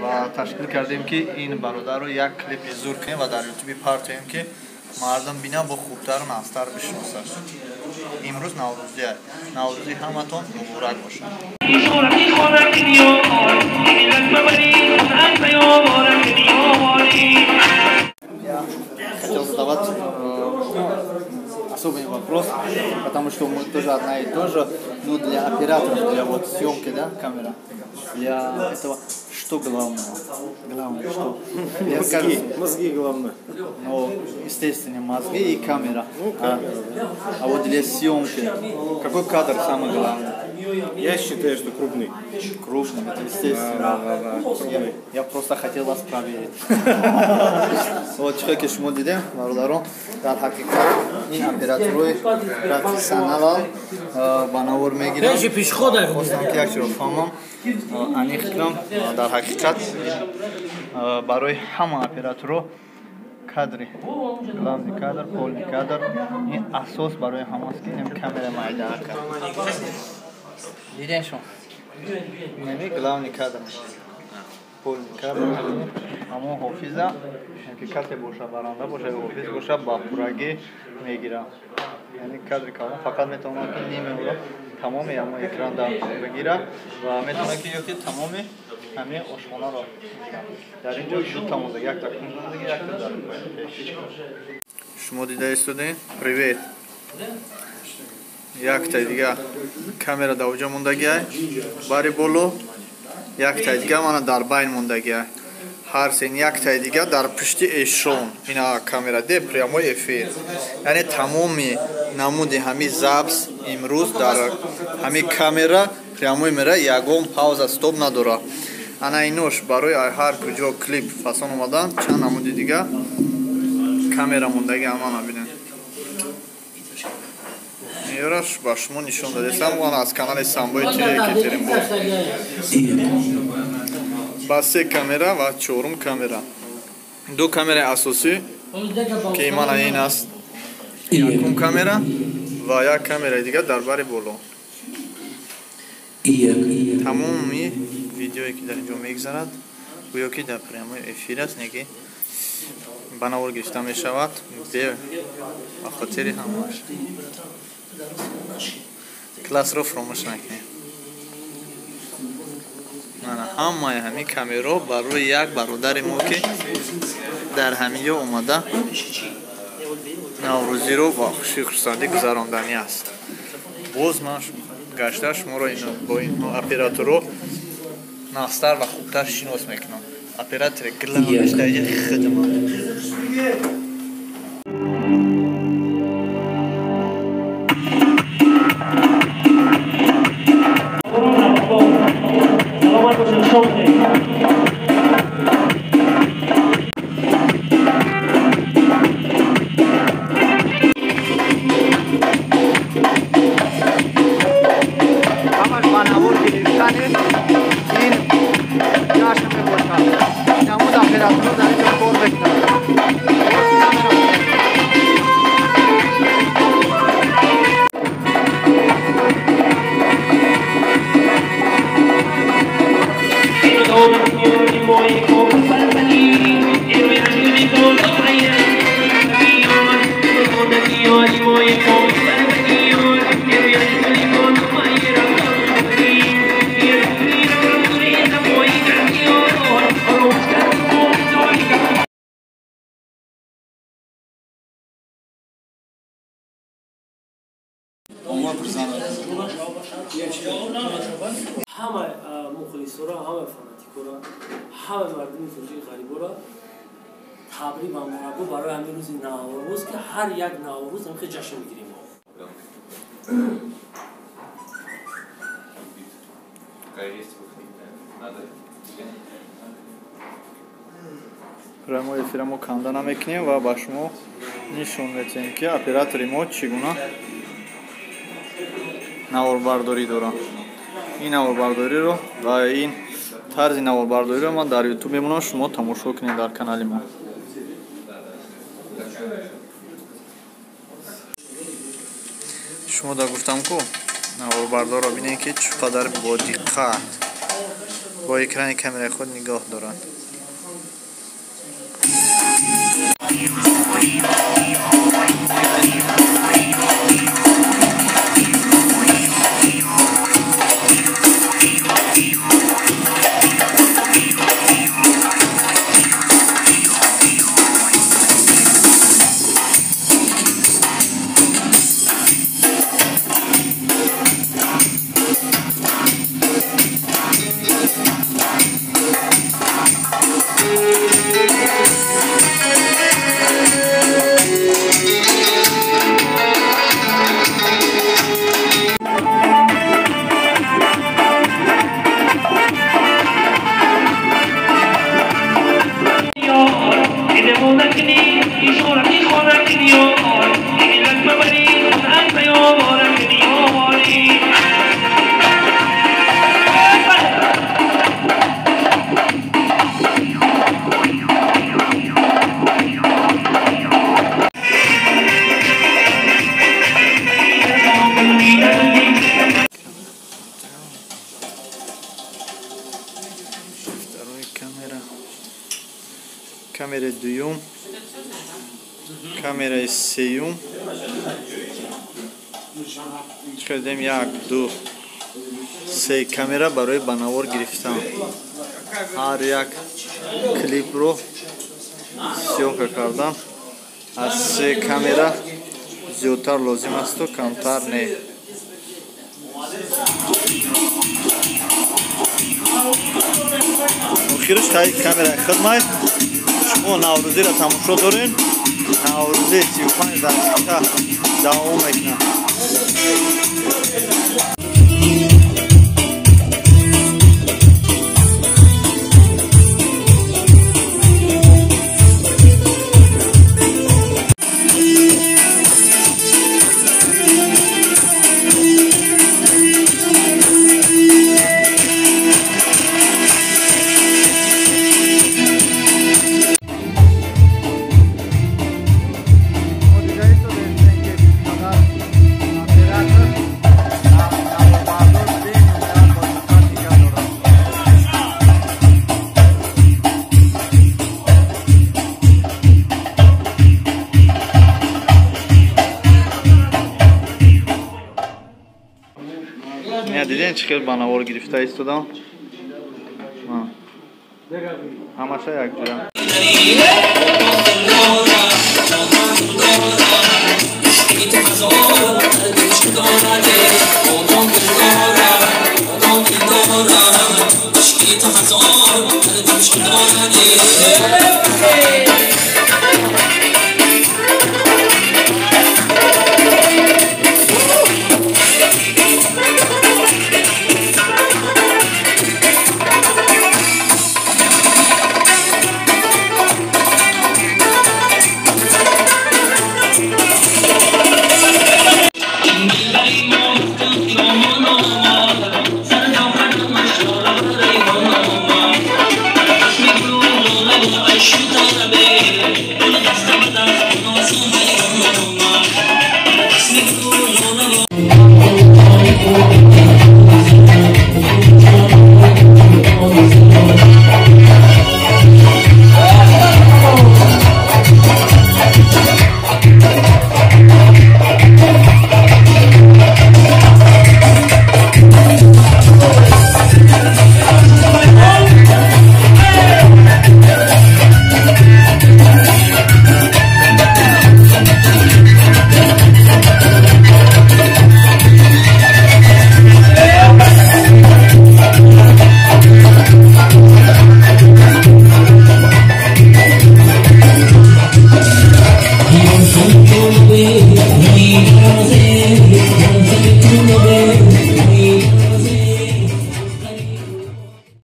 Ва ташкил кардем, ки ин бародарро як клипи зур кунем ва дар ютуби партоем, ки мардум бинанд, бо хубтару нағзтар бишиносад. Имрӯз наврӯзия, наврӯзи ҳаматон муборак бошад. Я хотел задавать особый вопрос, потому что мы тоже одна и то же, но для операторов, для вот съемки, да, камера, для этого что главного? Главное, что? Я Мозги, скажу, мозги главное. Ну, естественно, мозги и камера. Ну, камера, да. А вот для съемки, какой кадр самый главный? Я считаю, что крупный. Крупный, это естественно. Да, крупный. Я просто хотел вас проверить. Вот чӣ ки шумо дидем, бародарон, дар ҳақиқат ин операторои профессионалал ба навор мегирам. Пеши пешхода. Хостам, ки як чиро фаҳмам, аниқ кунам. Дар ҳақиқат барои ҳама операторо кадри главный кадр, полный кадр, ин асос барои ҳамаст, ки инам камера майдаака. Дидем шумо? Инами главный кадр, полный кадр. Ҳамон ҳофиза, ки касе боша, баранда боша ё ҳофиз боша, ба пуррагӣ мегирам. Яъне кадри калон фақат метавонад, ки нимеро тамоми ҳамон экранда бигирад ва метавонад, ки ёки тамоми ҳамин ошхонаро бигирад. Дар ин ҷо дута монда, якта кунҷ мондаги, якта дар пеш. Шумо дида истодем, привет, якта дига камера дар оҷа мондагиай бари боло, якта дига мана дар байн мондагиай, ҳар сен яктаи дига дар пушти эшон. Ина камера де прямой эфир, яъне тамоми намуди ҳами запись имрӯз дар ҳами камера прямой мера, ягон пауза, стоп надора. Ана инош барои ҳар куҷо клип фасон омадан чанд намуди дига камера мондаги. Амана бинед, ёраш ба шумо нишон дадесам. Ана аз канали Самбои ТВ Екатеринбург ба се камера ва чорум камера, ду камераи асосӣ, ки мана ин аст якум камера, ва як камераи дигар дар бари боло. Тамоми видеое, ки дар ин ҷо мегзарад, гӯё ки дар прямой эфир аст, не ки ба навор гирифта мешавад, бе ба хотири ҳамаш классро фуромӯш накунем. Мана ҳамаи ҳамин камераҳо барои як бародари мо, ки дар ҳамин ҷо омада наврӯзиро бо хуши хурсандӣ гузаронданӣ аст. Боз ман гашта шуморо бо ин операторо нағзтар ва хубтар шинос мекунам. Оператори главныйш дар инҷа хидмат. Ҳамаш ба навор гирифтани ин ҷашн мебошад. Намуд операторо дар инҷо кор мекунанд. Боз камера. Ҳама мухлисоро, ҳама фанатикоро, ҳама мардуми тоҷики ғариборо табрик ва мураббо барои ҳамин рӯзи Наврӯз, ки ҳар як Наврӯз ҳамхел ҷашн мегирем мо. Прямой эфира мо канда намекунем ва ба шумо нишон медиҳем, ки оператори мо чӣ гуна наворбардорӣ дорад. Ин наворбардориро ва ин тарзи наворбардориро ман дар ютуб мемонам, шумо тамошо кунед дар канали мо. Шумо да гуфтам, ку наворбардорро бинед, ки чӣ қадар бо диққат, Бо экрани камераи худ нигоҳ доранд. Камераи дуюм, камераи сеюм. Чӣ як, ду, се камера барои ба навор гирифтан. Ҳар як клипро съёмка кардан аз се камера зиёдтар лозим асту камтар не. Охираш таи камераи хидмат. Шумо Наврӯзиро тамошо дорем. Наврӯзи 35 дақиқа давом мекунад. Дидем чӣ хел ба навор гирифта истодам. Ҳамаша якҷоя.